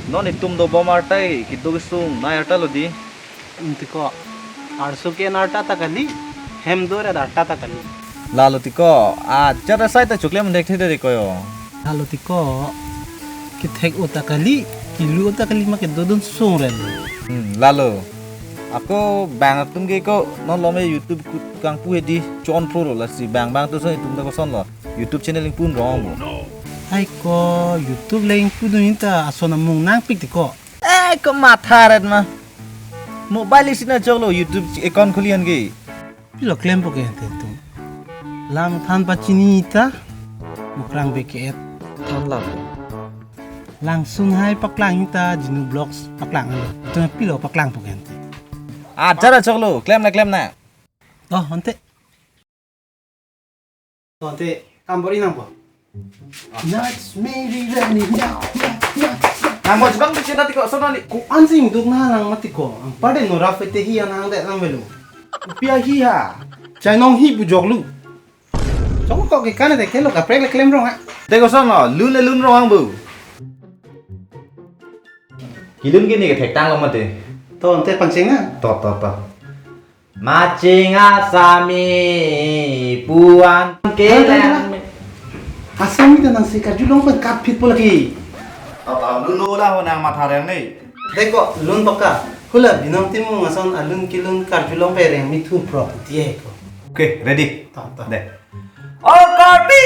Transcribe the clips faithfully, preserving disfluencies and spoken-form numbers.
Non itum dobom arta, kedo kesung nai arta lo di. Ante ko, arso ke-en arta ta kali, hem do-et arta ta kali. Lalo ti ko, ajat asai ta choklem thekthedetde ko yo. Lalo ti ko, kethek-o ta kali, kelu-o ta kali ma kedodun sung ren. Hmm, lalo. Ako bang atum ke ko non lome YouTube kut kangpu hedi chon pro lo, lasi bang bang atum son itum ta koson lo YouTube channel ingpu-un rong bo. Ai ko YouTube le ingpu-un ta ason amung nangpik ti ko. Eh, ko matha ret ma. Mobile isi na choklo YouTube account khuli an ke. Pilo klempo ke ante itum. Lam than pachini ta. Mukrang be ke-et. Than lam. Langsun hai paklang ta Jinu Vlogs paklang lo. Itum pilo paklangpo ke ante. Ajat achoklo, klem na klem na. Oh, ante. Ante, kam bor-i nangpo. Nats meri rani, nat, nat, nat. Nang mo chibang bichina ti ko, sonali. Ko-an si ingduk nang mati ko. Ang pade no Rafe te hi anang det lang velo. Pia hi ha. Chainong hi pu joklu. Chong ko ke kane te kelo kaprek le klem rong ha. Te koson lo, lun le lun rong ang bu. Kelun ke ne kethek tang lo mate. To, ante pangcheng na. To, to, to. Maching asami puan kelang. Asami ta nang si karjulong pen kapit po lagi. Tata lun lo la ho nang matha reng ni. Dei ko lun paka. Hula Binong Timung ason alun kelun karjulong pe reng mithu prok ti ko. Oke, ready. Tata. Dei. O Karbi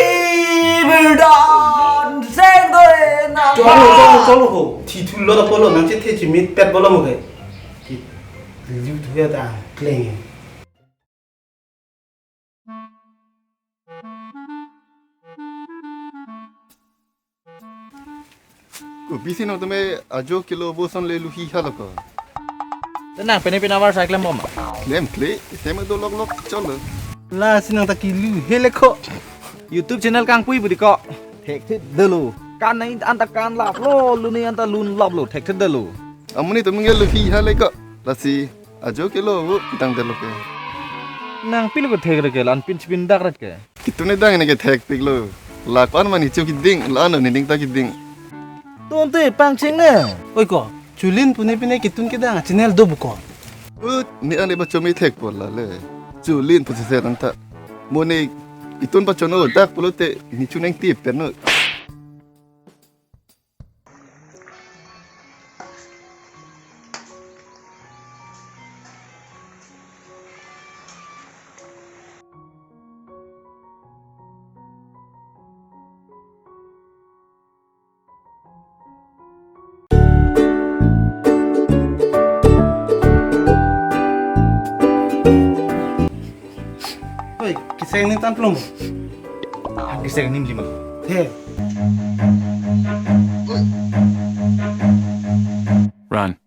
birdan seng doi na. Cholo, cholo, cholo ho. Thi thu lo ta polo nang chethe chimit pet bolo mo ke. Ki liu thu ya ta kleng. Ko bisi nang tame ajo kilo boson le luhi hala ko. Tenang, pene pene awar cycle bom. Klem kle, tame do lok lok cholo. La sinang ta kelu hele ko. YouTube channel kangpui budi ko. Thekthe delo. Kan nai anta kan lap lo, lun nai anta lun lap lo, thekthe delo. Amonit atum ke luhi hala ko. Lasi ajo kilo bu pitang delo ke. Nang pilo ke thek re ke, lan pin chipin dak re ke. Kitune dang ne kethekpik lo. Lakwan mani chu kiding, la no nining ta kiding. Tonte pangcheng ne. Oi ko, chulin pune pine kitun kedang channel do bu ko. Ut, ne ane ba chomi thek po la le. Chulin pu se nang ta. Mo ne kitun pa chono dak pulote ne chuneng tip pen no. Oi, kiseng ni tan plum. Ah, kiseng ni lima. He. Run.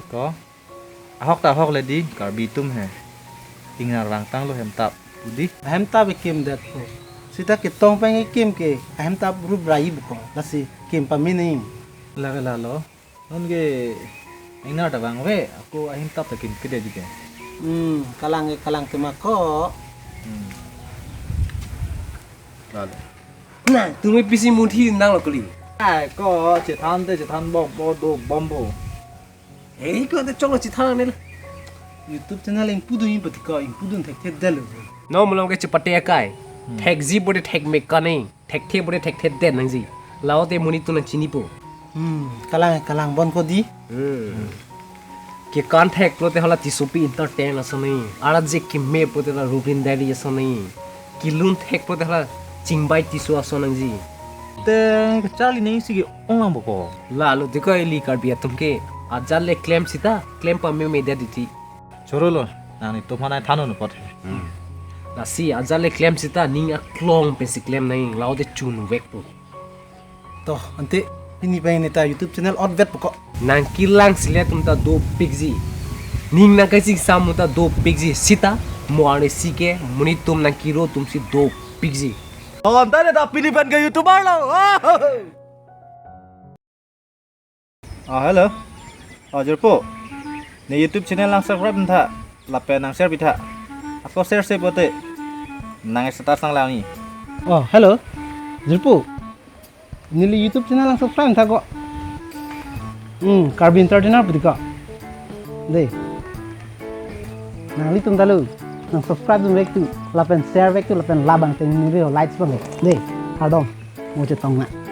Ko, ahok ta ahok le di, Karbi atum he. Ingnar vangtang lo hemtap. Udi? Ahemtap ekim det po. Sita ketong peng ekim ke, ahemtap rup rai bu ko. Lasi kim pamening. Lake lalo. Non ke ingnar ta vangve, ako ahemtap ta kim kede di ke. Hmm, kalang ke kalang tema ko. Hmm. Lalo. Na, tumi pisi munthi nang lo kali. Ai, ko chethan te chethan bom, bo do bom bo. Hei, ko te cholo chethan ne. YouTube channel ingpu-un-e pati ko, ingpu-un thekthe delo. No mulong ke chepate akai. Hmm. Thekji pute thekme kani, thekthe pute thekthe det nangji. Lao te monit atum nang chinipo. Hmm, kalang kalang bon ko di. Hmm. Kekan thek pulote hala Tissopi Entertain ason nai. Arat je keme pulote la Rupin Deli ason nai. Kelun thek pulote hala Chingbai Tisso ason nangji. Te kacharli nangsi ke-ong lang bo ko. Lalo di ko ili Karbi atum ke ajat le klem sita, klem pameme det titi. Choro lo, nang netum aphan nai than-un apot he. Hmm. Lasi ajat le klem sita ning aklong pensi klem nai, lao te chunvek po. To, ante, pini pen ne ta YouTube channel otvet po ko. Nang kelang sile atum ta dopikji. Ning nang kachesam atum ta dopikji. Sita, mo arnisi ke, monit atum nang kiro atum si dopikji. Oh, ante ne ta pini pen ke YouTuber lo. Ah, hello. Oh, jirpo. Ne YouTube channel nang subscribe tha. Lapen nang share pitha. Ako share se pote. Nang status nang langi. Oh, hello. Jirpo. Neli YouTube channel nang subscribe tha ko. Hmm, Karbi Entertainer putiko. Dei. Nanglitum ta lo. Nang subscribe dun vek tu, lapen share vek tu, lapen labang teng ni veo likes bang. Dei. Kardom. Mo chetong na.